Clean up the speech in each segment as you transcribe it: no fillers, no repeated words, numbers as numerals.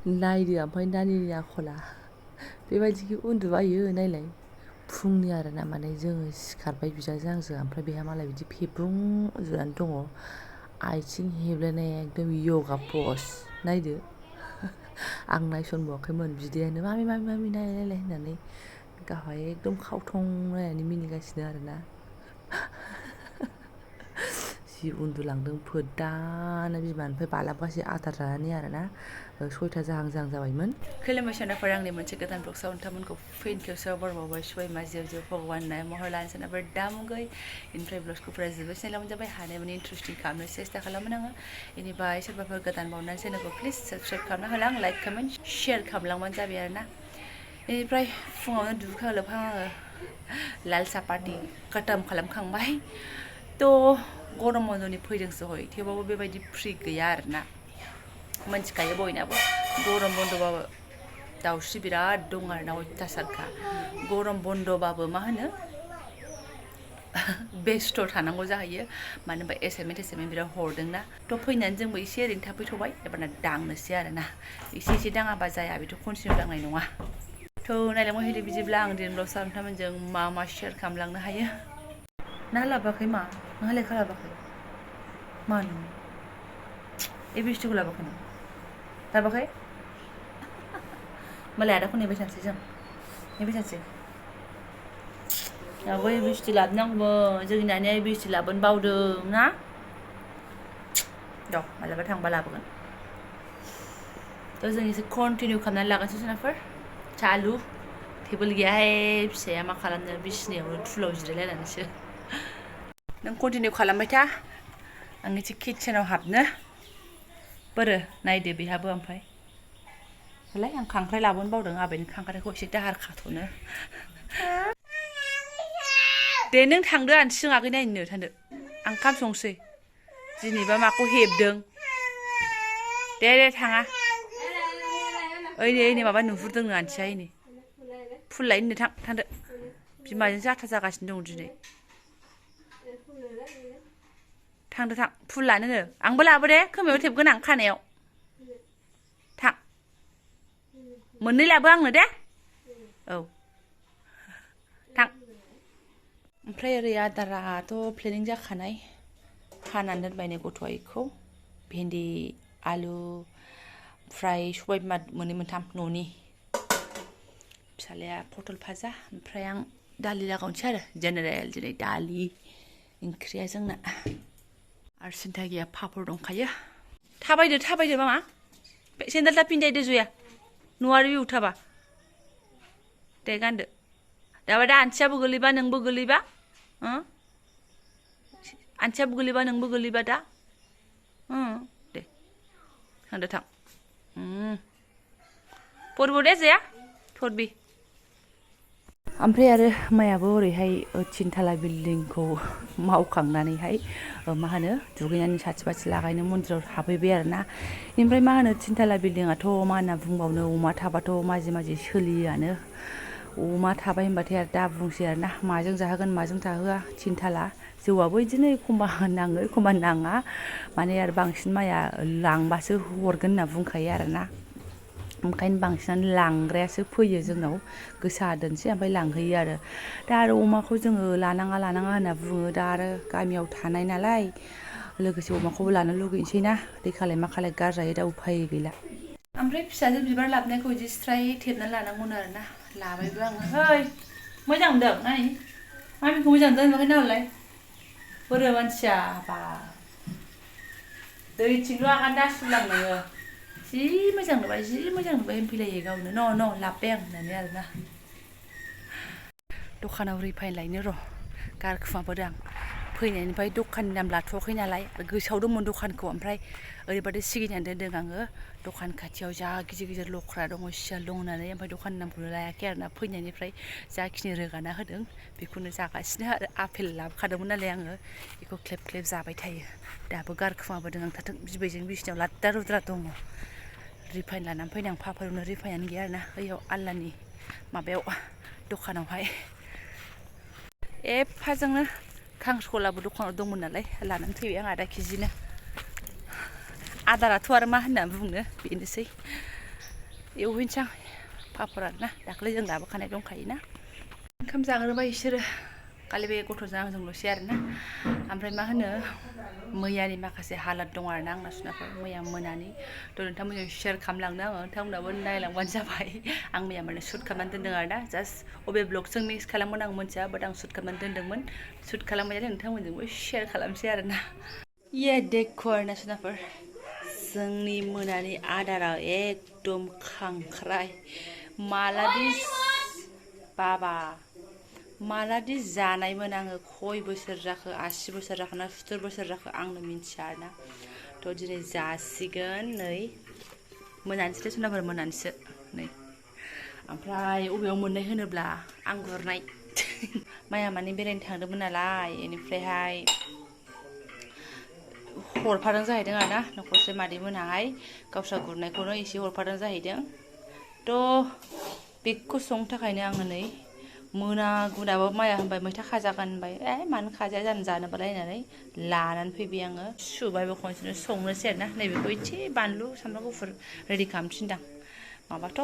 नायदो ओमफ्राय नानिनि आखला बेबायदिखौ उन्दुबायो नायलाय फुंनि आरोना माने जोङो सिखारबाय बिदाजों आंजों ओमफ्राय बेहा मालाय बिदि फेब्रुं उन्दुनानै दङ आथिं हेबलायनाय एकदम यगा पज नायदो आं नायसनबावाखैमोन बिदायानो मामि मामि मामि नायलाय नायलाय होननानै गावहा एकदम खावथं नायनानै मिनिगासिनो आरोना जि उन्दुलांदों फोदानो बिमानिफ्राय बालाबगासे आदार जानानै आरोना 6ता जाहां जाहां जाबायमोन खुलुमबाय सोनाफोर आंनि मोनसे गोदान ब्लगसाव नोंथांमोनखौ फिन खेबसेयाव बरबावबाय सबाय मा जेव जेव भगवाननाय महर लानो सोनाफोर दामुगै इनिफ्राय ब्लग्सखौफोरा जोबोद सिनायलामोन जाबाय हानायमानि इन्ट्रेस्टिं खालामनो सेस्था खालामोन आङो इनिफ्राय सोरबाफोर गोदान बावनानै चेनेलखौ प्लिज साबस्क्राइब खालामना होलां लाइक कमेन्ट शेयार खालामलांबानो जाबाय आरोना इनिफ्राय फुङावनो दुगैखां लोबखां आङो लाल साहा पार्टि खतम खालामखांबाय थ' गरम बन्दनि फैदोंसो हय थेवबाबो बेबायदि फ्रि गैया आरोना मोनथिखायो बयनाबो गरम बन्दबाबो दावस्रि बिराद दं आरोना अयथासारखा गरम बन्दबाबो मा होनो बेस्थ' थानांगौ जाहैयो मानो होनबा एसाइनमेन्ट बिराद हरदोंना थ' फैनानै जोंबो एसे ओरैनो थाफैथ'बाय एबारना दांनोसै आरोना एसे दाङाबा जाया बेथ' कन्टिनिउ दांनाय नङा थ' नायलांबाय हैदो बिदिब्ला आं दिनै ब्लग नोंथांमोनजों मा शेयार खालामलांनो हायो ना लाबोआखै मा नोंहा लेखा लाबोआखै मानो ए बुस्थुखौ लाबोआखै नों लाबोआखै होमबालाय आदाखौ नेबाय थानोसै जों नेबाय थानोसै दाबो ए बुस्थु लाबोनांगौमोन जोंनि नानिया ए बुस्थु लाबोनो बावदों ना र' मालाबा थांबा लाबोगोन थ' जों एसे कन्टिनिउ खालामनानै लागासिनो सोनाफोर चालु टेबोल गैयाहाय फिसाया मा खालामनो बिसिनायावनो थुलाव जिरायलायनानैसो नों कन्टिनिउ खालामबाय था आं एसे किटचेनाव हाबनो बोरो नायदो बेहाबो ओमफ्राय होलाय आं खांख्राइ लाबोनो बावदों आबैनि खांख्राइखौ एसे दाहार खाथ'नो दे नों थांदो आं सिगां आगै नायनो थांदो आं ओंखाम संसै दिनैबा माखौ हेबदों दे थाङा ओइ नै माबा नुहुरदोंनो आन्थिया ओइ फुल लायनो थांदो बिमाजों जाथा जागासिनो दं दिनै थांदो थां फुल लानोनो आंबो लाबो दे खोमायाव थेबगोन आं खानायाव थां मोननै लाबो आंनो दे औ थां ओमफ्राय ओरै आदाराथ' प्लेनिं जाखानाय हानानै दोनबाय नै गथ'आ इखौ भेन्दि आलु फ्राय सबाय बिमा मोननै मोनथाम न'नि फिसालाया पटल भाजा ओमफ्राय आं दालि लागावनोसै आरो जेनेरेल दिनै दालि ओंख्रिया जोंना आरो सिन्था गैया पापर दंखायो थाबायदो मामा सेन्देल दा पिन्दायदो जुया नुवारि उथाबा दे गानदो दाबा दा आन्थियाबो गोलैबा नोंबो गोलैबा आन्थियाबो गोलैबा नोंबो गोलैबा दा दे थांदो थां परबो दे जाया थरबि ओमफ्राय आरो मायाबो ओरैहाय 3 ताला बिल्डिंखौ मावखांनानैहाय मा होनो दुगैनानै साथि बाथि लागायनो मन्दिराव हाबहैबाय आरोना ओमफ्राय मा होनो 3 ताला बिल्डिंआथ' मा होनना बुंबावनो अमा थाबाथ' माजे सोलियोआनो अमा थाबाय होनबाथाय आरो दा बुंसै आरोना माजों जाहोगोन माजों थाहोआ 3 ताला जौआबो बिदिनो एखमबा नाङो एखमबा नाङा माने आरो बांसिन माइया लांबासो हरगोन होनना बुंखायो आरोना ओंखायनो बांसिनानो लांग्रायासो फैयो जोंनाव गोसा दोनसै ओमफ्राय लांहैयो आरो दा आरो अमाखौ जोङो लानाङा होनना बुङो दा आरो गामियाव थानाय नालाय लोगोसे अमाखौबो लानो लुगैनोसै ना दैखालाय मा खालाय गारजायो दा उफाय गैला ओमफ्राय फिसाजो बिबार लाबोनायखौ बिदि स्राय थेबनानै लानांगौनो आरोना लाबायबो आङो है मोजां मोनदों नाय मामिखौ मोजां मोनदों ओमफ्राय नाहरलाय बोरो मानसिया बा दैथिंल' आगान दासुलां नोङो जि मोजां नुबाय होनफैलायो गावनो न' लाबोबाय आं होननानै आरोना दखानाव रिफाइन लायनो र' गारखुमाबोदों आं फैनायनिफ्राय दखाननि नाम लाथ'वाखै नालाय गोसोआव दंमोन दखानखौ ओमफ्राय ओरैबादि सिगिनानै दोनदों आङो दखान खाथियाव जा गिदिर लख्रा दङ सियाल दं होननानै ओमफ्राय दखाननि नामखौनो लायाखै आरोना फैनायनिफ्राय जाखिनि रोगाना होदों बेखौनो जागासिनो आरो आपेल लाबोखादोंमोन नालाय आङो बेखौ ख्लेब जाबाय थायो दाबो गारखुमाबोदों आं थाथों बिबैजों बिसिनायाव लाद्रा रुद्रा दङ रिफाइन लानानै फैदों आं पापायावनो रिफाइनानो गैया आरोना ओइयाव आल्लानि माबायाव दखानावहाय एफाजोंनो खांख्रिखलाबो दखानाव दंमोन नालाय लानानै फैबाय आं आधा केजिनो आदाराथ' आरो मा होनना बुंनो बेनोसै एवहैनोसै आं पापरा ना दाख्लै जों लाबोखानाय दंखायोना ओंखाम जाग्रोबाय बिसोरो खालि बे गथ'जों आंजोंल'सै आरोना ओमफ्राय मा होनो मैयानि माखासे हालाद दं आरोना आंना सुनाफोर मैया मोनानि थ' नोंथांमोनजों शेयार खालामलांनो आङो नोंथांमोनाबो नायलांबानो जाबाय आं मैया माने सुट खालामनानै दोन्दों आरोना जास्ट अबे ब्लगजों मिक्स खालामगोन आं मोनथिया बाट आं सुट खालामनानै दोन्दोंमोन सुट खालामबाय नोंथांमोनजोंबो शेयार खालामसै आरोना देखो आरोना सुनाफोर जोंनि मोनानि आदारा एकदम खांख्राइ मालादि बाबा मालादि जानायमोन आङो खय बोसोर जाखो 80 बोसोर जाखो ना 70 बोसोर जाखो आंनो मिन्थिया आरोना थ' दिनै जासिगोन नै मोनानोसै सुनाफोर मोनानोसो नै ओमफ्राय अबेयाव मोननाय होनोब्ला आं गुरनाय माया माने बेरायनो थांदोंमोन नालाय बेनिफ्रायहाय हरफादों जाहैदों आरोना न'खरसे मादै मोनाहाय गावस्रा गुरनायखौनो एसे हरफादों जाहैदों थ' बेखौ संनो थाखायनो आङो नै मोनागुनाबो माया होनबाय मैथा खाजागोन होनबाय मानो खाजाया जानोबालाय होननानै लानानै फैबाय आङो सुबायबो खनसेनो संनोसै आरोना नैबेखौ एसे बानलु सामब्राम गुफुर रेडि खालामफिनदां माबाथ'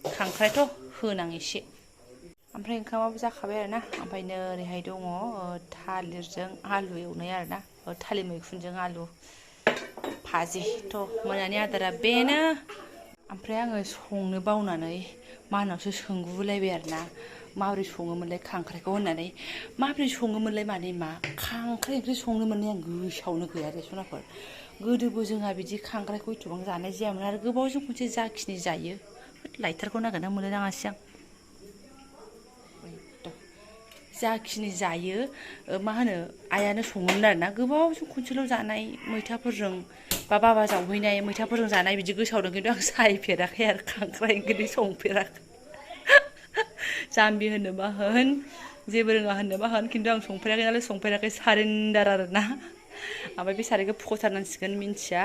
खांख्राइथ' होनां एसे ओमफ्राय ओंखामाबो जाखाबाय आरोना ओमफ्राय नै ओरैहाय दङ थालिरजों आलु एवनाय आरोना थालिर मैखुनजों आलु भाजि थ' मोनानि आदारा बेनो ओमफ्राय आङो संनो बावनानै मानावसो सोंगुलायबाय आरोना माबोरै सङोमोनलाय खांख्राइखौ होननानै माबोरै सङोमोनलाय माने मा खांख्राइ ओंख्रि संनो मोननाय आं गोसोआवनो गैया दे सनाफोर गोदोबो जोंहा बिदि खांख्राइखौ एथबां जानाय जायामोन आरो गोबावजों खनसे जाखिनि जायो लाइटारखौ नागिरना मोनलाय लाङासै आं जाखिनि जायो मा होनो आइयानो सङोमोन आरोना गोबावजों खनसेल' जानाय मैथाफोरजों बा बाबा जावहैनाय मैथाफोरजों जानाय बिदि गोसोआव दं खिन्थु आं सायफेराखै आरो खांख्राइ ओंख्रि संफेराखै जाम्बि होननोबा होन जेबो रोङा होननोबा होन खिन्थु आं संफेराखै नालाय संफेराखै सारेन्डार आरोना ओमफ्राय बे सारायखौ फुख'थारनांसिगोन मिन्थिया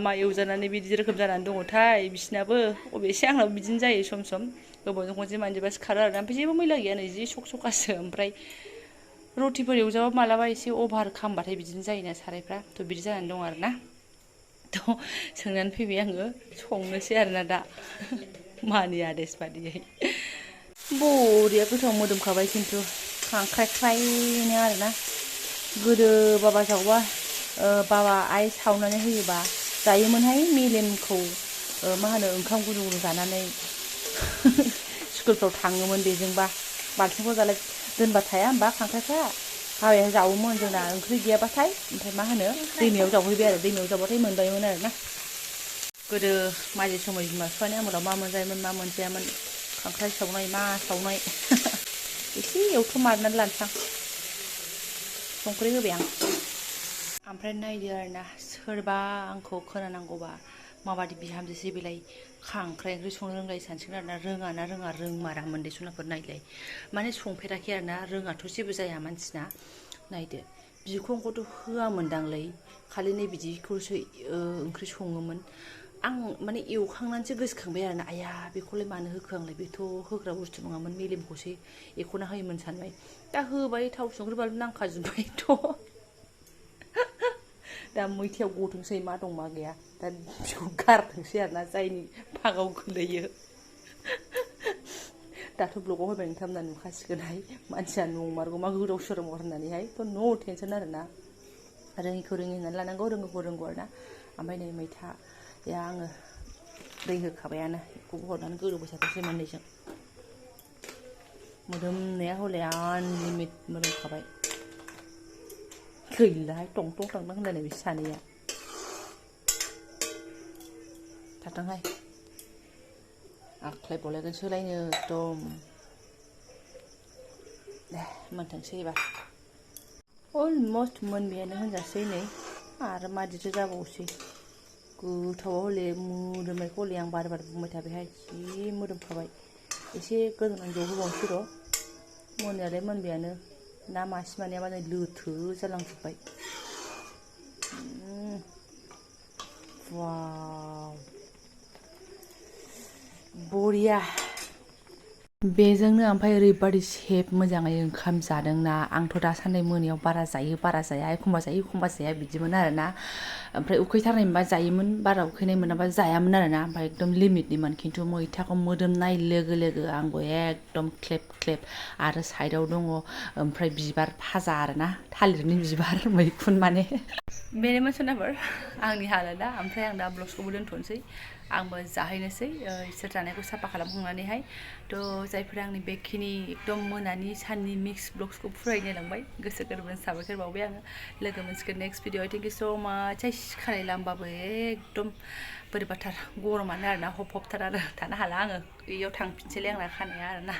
मा एवजानानै बिदि रोखोम जानानै दङथाय बिसिनाबो अबेसे आंनाबो बिदिनो जायो सम सम गोबावजों खनसे मानजिबासो खारो आरोना ओमफ्राय जेबो मैला गैया नै जि सक ओमफ्राय रुटिफोर एवजाबा मालाबा एसे अभार खामबाथाय बिदिनो जायोना सारायफ्रा थ' बिदि जानानै दं आरोना थ' सोंनानै फैबाय आङो संनोसै आरोना दा मानि आदेश बादियै बरिया गोथाव मोदोमखाबाय खिन्थु खांख्राइनो आरोना गोदो बाबा जावबा बाबा आइ सावनानै होयोबा जायोमोनहाय मेलेमखौ मा होनो ओंखाम गुदुं जानानै स्कुलफ्राव थाङोमोन बेजोंबा बाल्थिंखौ जालाय दोनबा थाया होमबा खांख्राइफ्रा बाबाया जावोमोन जोंना ओंख्रि गैयाबाथाय ओमफ्राय मा होनो दैमायाव जावहैबाय आरो दैमायाव जावबाथाय मोनबायमोन आरोना गोदो माजे समाव बिमा बिफानि आमोलाव मा मोनजायोमोन मा मोनजायामोन खांख्राइ सावनाय मा सावनाय एसे एवथ'मारनानै लानोसां संख्रि होबाय आं ओमफ्राय नायदो आरोना सोरबा आंखौ खोनानांगौबा माबादि बिहामजोसै बेलाय खांख्राइ ओंख्रि संनो रोंलाय सानसिगोन आरोना रोंमारा मोनदै सनाफोर नायलाय माने संफेराखै आरोना रोङाथ' जेबो जाया मानसिना नायदो बिखंखौथ' होआमोनदांलै खालि नै बिदिखौसो ओंख्रि सङोमोन आं माने एवखांनानैसो गोसोखांबाय आरोना आया बेखौलाय मानो होखो आंलाय बेथ' होग्रा बुस्थु नङामोन मेलेमखौसो एख'ना होयोमोन सानबाय दा होबाय थाव संख्रि बानलु नांखाजोब्बायथ' दा मैथायाव गथोंसै मा दं मा गैया दा बेखौ गारथोंसै आरोना जायनि फागाव गोलैयो दाथ' ब्लगाव होबाय नोंथांमोना नुखासिगोनहाय मानसिया नंमारगौ मा गोदाव सोराव होननानैहाय थ' नो टेनसन आरोना रोङिखौ रोङि होननानै लानांगौ रोङैखौ रोंगौ आरोना ओमफ्राय नै मैथाया आङो दै होखाबायानो बेखौबो हरनानै गोदौबाय थाथोंसै मोननैजों मोदोमनाया हले आनलिमिट मोदोमखाबाय गैलाहाय टं टं टांटां होनलायनाय बिसोर सानैया थाथोंहाय आख्लाय बलायगोनसोलायनो एकदम दे मोनथोंसै एबार अलमस्ट मोनबायानो होनजासै नै आरो मादिथो जाबावसै गोथावा हले मोदोमनायखौ हले आं बार बुंबाय थाबायहाय जि मोदोमखाबाय एसे गोदौनानै जबहोबावनोसै र' मोननायालाय मोनबायानो ना मासे मानैया माने लोथो जालांजोब्बाय वाव बरिया बेजोंनो ओमफ्राय ओरैबादि सेब मोजाङै ओंखाम जादोंना आंथ' दासान्दि मोनायाव बारा जायो बारा जाया एखमबा जायो एखमबा जाया बिदिमोन आरोना ओमफ्राय उखैथारनाय मोनबा जायोमोन बारा उखैनाय मोनाबा जायामोन आरोना ओमफ्राय एकदम लिमिटनिमोन खिन्थु मैथाखौ मोदोमनाय लोगो लोगो आंबो एकदम क्लेब क्लेब आरो साइडआव दङ ओमफ्राय बिबार भाजा आरोना थालिरनि बिबार मैखुन माने बेनोमोन सोनाफोर आंनि हालोदा ओमफ्राय आं दा ब्लग्सखौबो दोनथ'नोसै आंबो जाहैनोसै इसोर जानायखौ साफा खालामखांनानैहाय थ' जायफोरा आंनि बेखिनि एकदम मोनानि साननि मिक्स ब्लग्सखौ फरायनो लांबाय गोसो गोरबोजों साबायखर बावबाय आङो लोगो मोनसिगोन नेक्स्ट भिडिअ थेंक इउ स' माच खानाय लामबाबो एकदम बोरैबाथार गरमानो आरोना हब हबथार आरो थानो हाला आङो बेयाव थांफिनसैलाय आंना खानाया आरोना